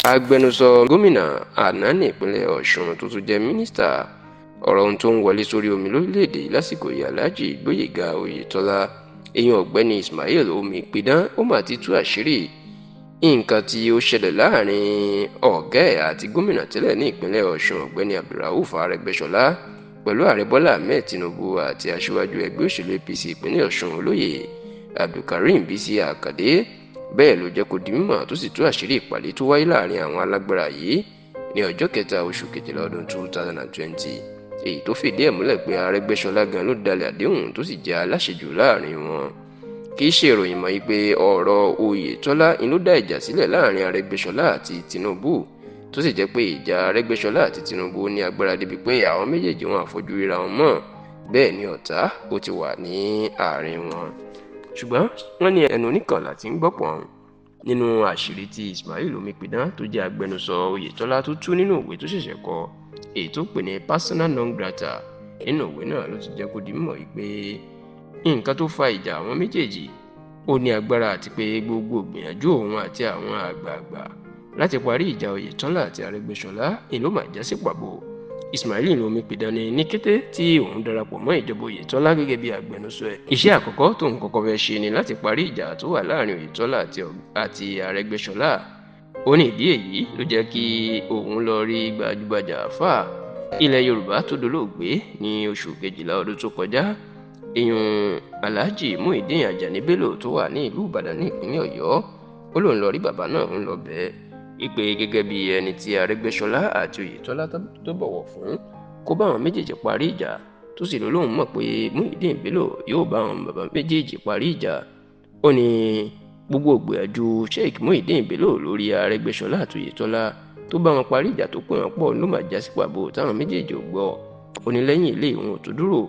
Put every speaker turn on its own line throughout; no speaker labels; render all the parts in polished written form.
Agbẹnusọ gómìnà àná nípínlẹ̀ Ọ̀ṣun tó tún jẹ́ mínísítà ọ̀rọ̀ ohun tó ń wọlé sórí omi lórílẹ̀‐èdè lásìkò yìí, Alhaji Gboyega Oyetola, èèyàn ọ̀gbẹ́ni Ismail Omipidan, ó mà ti tú àṣírí nǹkan tí ó ṣẹlẹ̀ láàrin ọ̀gá ẹ̀ àti gómìnà tẹ́lẹ̀ ní ìpínlẹ̀ Ọ̀ṣun ọ̀gbẹ́ni Abdulrauf Arẹ́gbẹ́ṣọlá pẹ̀lú ààrẹ Bọ́lá Ahmed Tinubu àti aṣíwájú ẹgbẹ́ òṣèlú APC ìpínlẹ̀ Ọ̀ṣun olóyè Abdulkareem Bisi Akande. Bẹ́ẹ̀ ló jẹ́ kó di mímọ̀ tó sì tú àṣírí ìpàdé tó wáyé láàrin àwọn alágbára yìí ní ọjọ́ kẹta oṣù kejìlá ọdún 2020, èyí tó fìdí ẹ̀ múlẹ̀ pé Arẹ́gbẹ́ṣọlá gan ló dalẹ̀ àdéhùn tó sì jẹ́ aláṣejù láàrin wọn. Kì í ṣe ìròyìn mọ́ pé ọ̀rọ̀ Oyètọ́lá ló dá ìjà sílẹ̀ láàrin Arẹ́gbẹ́ṣọlá àti Tinubu, tó sì jẹ́ pé ìjà Arẹ́gbẹ́ṣọlá àti Tinubu ní agbára débi pé àwọn méjèèjì wọn àfojú ríra wọn mọ́, bẹ́ẹ̀ ni ọ̀tá ó ti wà ní àárín wọn. Ṣùgbọ́n wọ́n ní ẹnu oníkànlá tí ń gbọ́pọ̀ ọ̀hún nínú àṣírí tí Ismail Omipidan tó jẹ́ agbẹnusọ Oyètọ́lá tó tú nínú ìwé tó ṣẹ̀ṣẹ̀ kọ, èyí tó pè ní persona non grata. Nínú ìwé náà ló ti jẹ́ kó di mímọ̀ pé nǹkan tó fa ìjà àwọn méjèèjì ó ní agbára àti pé gbogbo ìgbìyànjú òun àti àwọn àgbààgbà láti parí ìjà Oyètọ́lá àti Arẹ́gbẹ́ṣọlá ló máa já sí pàbó. Ismail Omipidan ní kété tí òun darapọ̀ mọ́ ìjọba Oyètọ́lá gẹ́gẹ́ bí agbẹnusọ ẹ̀, iṣẹ́ àkọ́kọ́ tóun kọ́kọ́ fẹ́ ṣe ni láti parí ìjà tó wà láàrin Oyètọ́lá àti Arẹ́gbẹ́ṣọlá. Ó ní ìdí èyí ló jẹ́ kí òun lọ rí gbajúgbajà àáfàá ilẹ̀ Yorùbá tó dolóògbé ní oṣù kejìlá ọdún tó kọjá, ìyún Alhaji Muideen Ajani Bello tó wà ní ìlú Ìbàdàn ní ìpínlẹ̀ Ọ̀yọ́. Ó lóun lọ rí bàbá náà, ń lọ bẹ́ẹ̀ ìpè gẹ́gẹ́ bí ẹni tí Arẹ́gbẹ́ṣọlá àti Oyètọ́lá tó bọ̀wọ̀ fún kó bá àwọn méjèèjì parí ìjà, tó sì lóun mọ̀ pé Muideen Bello yóò bá àwọn bàbá méjèèjì parí ìjà. Ó ní gbogbo ìgbìyànjú Sheikh Muideen Bello lórí Arẹ́gbẹ́ṣọlá àti Oyètọ́lá tó bá wọn parí ìjà tó pè wọ́n pọ̀ ló máa já sí pàbó táwọn méjèèjì ò gbọ́. Ó ní lẹ́yìn ilé ìwọ̀n tó dúró,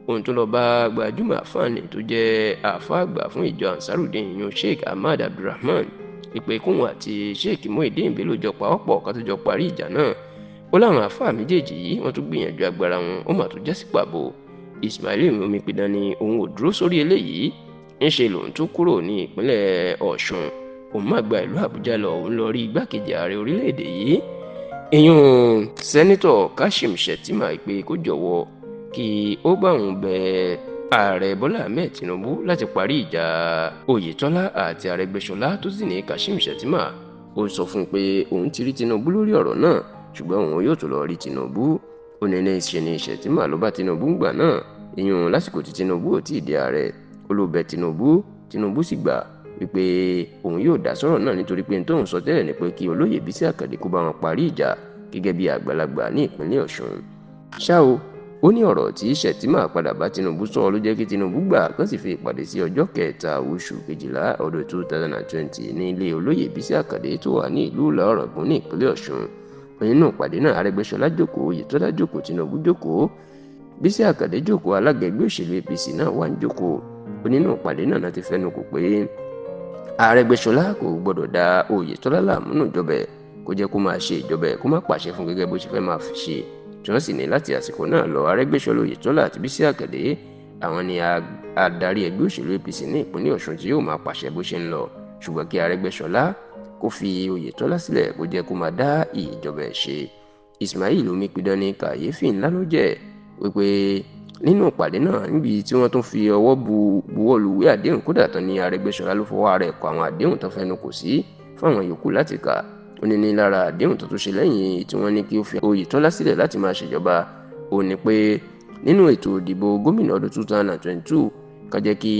ohun tó lọ bá gbajúmọ̀ àfáàní tó jẹ́ àfáà àgbà fún ìjọ Ansarudeen ìyún Sheikh Ahmad Abdulrahman, ìpè kóhun àti Sheikh Muideen Bello jọ pawọ́pọ̀ ká tó jọ parí ìjà náà. Ó láwọn àfáà méjèèjì yìí wọ́n tún gbìyànjú agbára wọn, ó mà tún já sí pàbó. Ismail Omipidan ni òun ò dúró sórí eléyìí, ńṣe lòun tún kúrò ní ìpínlẹ̀ Ọ̀ṣun, òun má gba ìlú Àbújá lọ, òun lọ rí igbákejì ààrẹ orílẹ̀-èdè yìí ìyún sẹ́nitọ̀ Kashim Shettima pé kó jọ̀wọ́ kí ó bá òun bẹ ààrẹ Bọ́lá Ahmed Tinubu láti parí ìjà Oyètọ́lá àti Arẹ́gbẹ́ṣọlá. Tó sì ní Kashim Shettima ó sọ fún un pé òun ti rí Tinubu lórí ọ̀rọ̀ náà, ṣùgbọ́n òun yóò tún lọ rí Tinubu. Ó ní ní ṣe ni Shettima ló bá Tinubu gbà náà, ìyún lásìkò tí Tinubu ò tí ì di ààrẹ. Ó ló bẹ Tinubu, Tinubu sì gbà wípé òun yóò dá sọ̀rọ̀ náà nítorí pé tóun sọ tẹ́lẹ̀ ni pé kí olóyè Bísí Àkàndé kó bá wọn parí ìjà gẹ́gẹ́ bí àgbàlagbà ní ìpínlẹ̀ Ọ̀ṣun. Ṣá o, ó ní ọ̀rọ̀ tí Shettima padà bá Tinubu sọ ló jẹ́ kí Tinubu gbà kán sì fi ìpàdé sí ọjọ́ kẹta oṣù kejìlá ọdún 2020 ní ilé olóyè Bísí Àkàndé tó wà ní ìlú Ìlá-Ọ̀ràngún ní ìpínlẹ̀ Ọ̀ṣun. Nínú ìpàdé náà, Arẹ́gbẹ́ṣọlá jókòó, Oyètọ́lá jókòó, Tinubu jókòó, Bísí Àkàndé jókòó, alága ẹgbẹ́ òṣèlú APC náà wà ń jókòó. Onínú ìpàdé náà láti fẹnu kò pé Arẹ́gbẹ́ṣọlá kò gbọdọ̀ da Oyètọ́lá láàmú nù ìjọba ẹ̀, kó jẹ́ kó máa ṣe ìjọba ẹ̀, kó má pàṣẹ fún gẹ́gẹ́ bó ṣe fẹ́ máa fi ṣe. Tí wọ́n sì ní láti àsìkò náà lọ, Arẹ́gbẹ́ṣọlá, Oyètọ́lá àti Bísí Àkàndé àwọn ni adarí ẹgbẹ́ òṣèlú APC ní ìpínlẹ̀ Ọ̀ṣun tí yóò máa pàṣẹ bó ṣe ń lọ, ṣùgbọ́n kí Arẹ́gbẹ́ṣọlá kó fi Oyètọ́lá sílẹ̀ kó jẹ́ kó máa dá ìjọba ẹ̀ ṣe. Ismail Omipidan ní kàyéfì ńlá ló jẹ́ wípé nínú ìpàdé náà níbi tí wọ́n tún fi ọwọ́ buwọ́ lu ìwé àdéhùn, kódà tán ní Arẹ́gbẹ́ṣọlá ló fọwọ́ ara ẹ̀ kọ àwọn àdéhùn tó fẹnu kò sí fáwọn yòókù láti kà. Ó ní ní lára àdéhùn tó tún ṣe lẹ́yìn tí wọ́n ní kí ó fi Oyètọ́lá sílẹ̀ láti máa ṣèjọba, ó ní pé nínú ètò ìdìbò gómìnà ọdún 2022 ká jẹ́ kí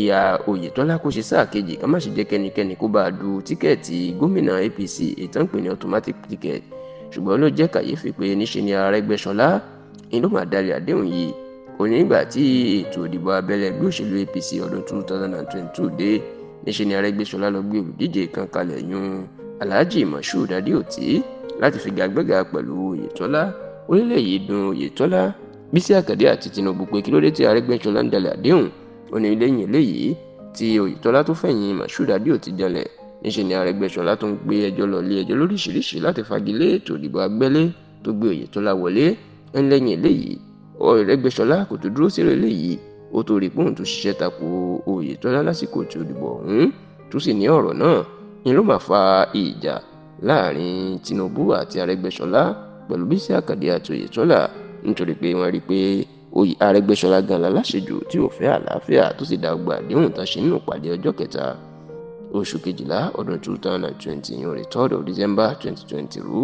Oyètọ́lá kó ṣe sáà kejì, ká má ṣe jẹ́ kẹ́nikẹ́ni kó bá a du tíkẹ́ẹ̀tì gómìnà APC ètò ń pè ní automatic ticket. Ṣùgbọ́n ló jẹ́ kàyéfì pé níṣe ni Arẹ́gbẹ́ṣọlá ni ló máa dalẹ̀ àdéhùn yìí. Ó ní nígbà tí ètò ìdìbò abẹ́lé ẹgbẹ́ òṣèlú APC ọdún 2022 dé, níṣe ni Arẹ́gbẹ́ṣọlá lọ gbé olùdíje kan kalẹ̀ yún Alhaji Moshood Adeoti láti figagbága pẹ̀lú Oyètọ́lá. Orílẹ̀ yìí dùn Oyètọ́lá, Bísí Àkàndé àti Tinubu pé kí ló dé tí Arẹ́gbẹ́ṣọlá ń dalẹ̀ àdéhùn. Ó ní lẹ́yìn eléyìí tí Oyètọ́lá tó fẹ̀yìn Moshood Adeoti janlẹ̀, níṣe ni Arẹ́gbẹ́ṣọlá tó ń gbé ẹjọ́ lọ ilé ẹjọ́ lóríṣiríṣi láti fagilé ètò ìdìbò abẹ́lé tó gbé Oyètọ́lá wọlé. Lẹ́yìn eléyìí Arẹ́gbẹ́ṣọlá kò tó dúró sílẹ̀ eléyìí, ó tó rí pòun tó ṣiṣẹ́ tako Oyètọ́lá lásìkò tí ó dìbò ọ̀hún, tó sì ní ọ̀rọ̀ náà ni ló máa fa ìjà Láàrin Tinubu àti Arẹ́gbẹ́ṣọlá pẹ̀lú Bísí Àkàndé àti Oyètọ́lá, nítorí pé wọ́n rí i pé Arẹ́gbẹ́ṣọlá gan láláṣejù tí ò fẹ́ àlàáfíà, tó sì dá gbogbo àdéhùn tán ṣe nínú ìpàdé ọjọ́ 3 oṣù 12 ọdún 2020, ìyẹn the 3rd of December 2020 rú.